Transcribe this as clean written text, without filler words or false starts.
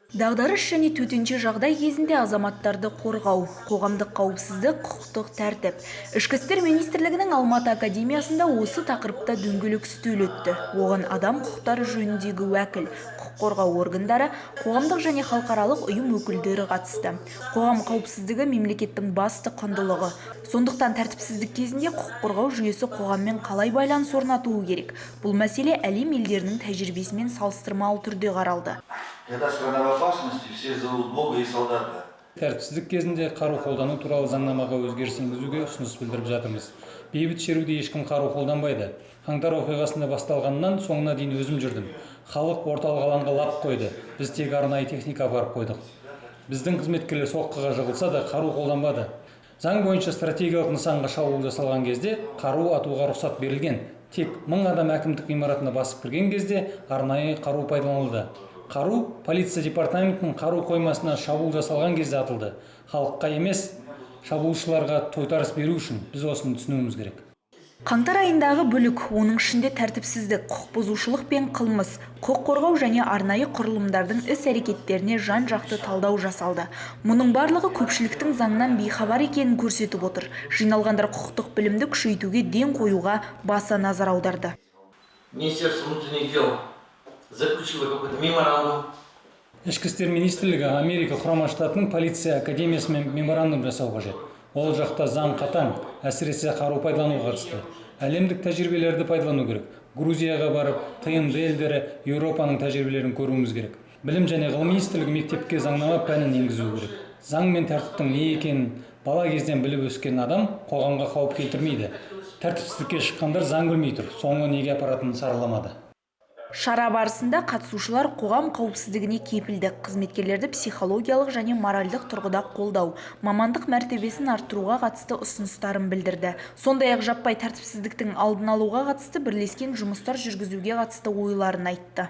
Дағдарыс және төтенше жағдай кезінде азаматтарды қорғау, қоғамдық қауіпсіздік, құқықтық тәртіп. Ішкі істер министрлігінің Алматы академиясында осы тақырыпта дөңгелек үстел өтті. Оған адам құқықтары жөніндегі уәкіл, құқық қорғау органдары, қоғамдық және халықаралық ұйым өкілдері қатысты. Қоғам қауіпсіздігі – мемлекеттің басты құндылығы. Сондықтан тәртіпсіздік кезінде құқық қорғау жүйесі қоғаммен қалай байланыс орнатуы керек? Бұл мәселе әлем елдерінің тәжірибесімен салыстырмалы түрде қаралды. Когда страна в опасности, все зовут Бога и солдата. Тәртіпсіздік кезінде қару қолдану туралы заңнамаға өзгеріс енгізуге ұсыныс білдіріп жатырмыз. Бейбіт шеруде ешкім қару қолданбайды. Қаңтар оқиғасында басталғаннан соңына дейін өзім жүрдім. Халық орталық алаңға лап қойды. Біз тек арнайы техника апарып қойдық. Біздің қызметкерлер соққыға жығылса да, қару қолданбады. Заң бойынша стратегиялық нысанға шабуыл жасалған кезде қару атуға рұқсат берілген. Тек 1000 адам әкімдік ғимаратына басып кірген кезде арнайы қару пайдаланылды. Қару полиция департаментінің қару қоймасына шабуыл жасалған кезде атылды, халыққа емес, шабуылшыларға тойтарыс беру үшін. Біз осыны түсінуіміз керек. Қаңтар айындағы бүлік, оның ішінде тәртіпсіздік, құқық бұзушылық пен қылмыс, құқық қорғау және арнайы құрылымдардың іс-әрекеттеріне жан-жақты талдау жасалды. Мұның барлығы көпшіліктің заңнан бейхабар екенін көрсетіп отыр. Жиналғандар құқықтық білімді күшейтуге ден қоюға баса назар аударды. Министерство внутренних дел заключило какой-то меморандум. Ішкі істер министрлігі Америка Құрама Штатының полиция академиясымен меморандум жасау қажет. Ол жақта заң қатаң, әсіресе қару пайдалануға қатысты. Әлемдік тәжірибелерді пайдалану керек. Грузияға барып, ТМД елдері, Еуропаның тәжірибелерін көруіміз керек. Білім және ғылым министрлігі мектепке заңнама пәнін енгізу керек. Заң мен тәртіптің не екенін бала кезден біліп өскен адам қоғамға қауіп келтірмейді. Тәртіпсіздікке шыққандар заң білмей тұр, соңы неге апаратынын сараламады. Шара барысында қатысушылар қоғам қауіпсіздігіне кепілдік, қызметкерлерді психологиялық және моральдық тұрғыда қолдау, мамандық мәртебесін арттыруға қатысты ұсыныстарын білдірді. Сондай-ақ жаппай тәртіпсіздіктің алдын алуға қатысты бірлескен жұмыстар жүргізуге қатысты ойларын айтты.